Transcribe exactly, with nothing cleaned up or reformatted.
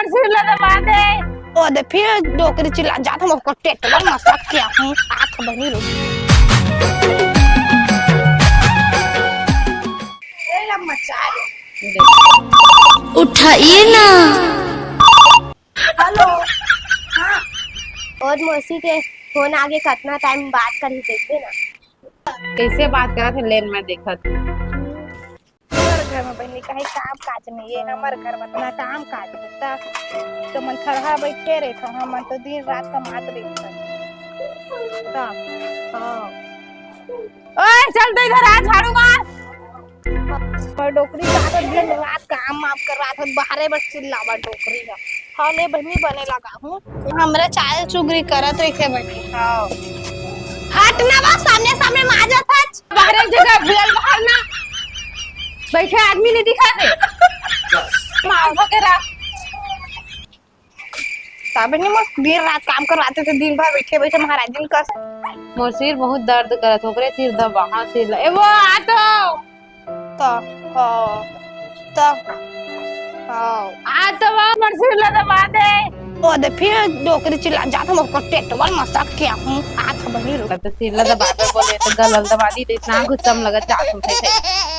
सिर ला दबा दे। ओ दे, फिर डोकरी चिल्ला जात, हम ओकर टेटवा मसक के आहूं, आंख बनी रही। ए ला मचा दे। उठाइए ना। हेलो। हाँ। और मौसी के फोन आगे कतना टाइम बात करही, देखबे ना। कैसे बात करत हे, लेन में देखत। हमर घर में बहिनी कहीं काम काज नहीं है, हमर घर में इतना काम काज होता। तो मन थरहा बैठे रहे, तो हम मन तो दिन रात कमात रहे। हाँ। ओए, चल तो इधर आ, झाड़ू मार। और डोकरी का तो दिन रात काम वाम कर रहा था, बाहरे बस चिल्लावा डोकरी का। हाँ, ले बहिनी बने लगा हूँ। हमरा चाल चुगरी करत रहिथे बहिनी। हाँ। हट ना बा, सामने सामने माजत हच। बाहर एक जगह बुलल बाहर ना। बैठे आदमी नहीं दिखा दे। मार वगैरह। तबे नहीं मस्त दिन रात काम करवाते थे, दिन भर बैठे बैठे महाराज दिन कर। मोर सिर बहुत दर्द करत, ओकरे सिर दबा, हाँ सिर ला। ए वो आ तो। त, हाँ, त, हाँ। आ तो वो मोर सिर ला दबा दे। ओ दे, फिर डोकरी चिल्ला जात, हम ओकर टेटवा मसक के आहूं, आंख बनी रही। तो सिर ला दबा दे बोले, तो गलल दबा दी, तो इतना गुस्सा में लगत जात होते थे।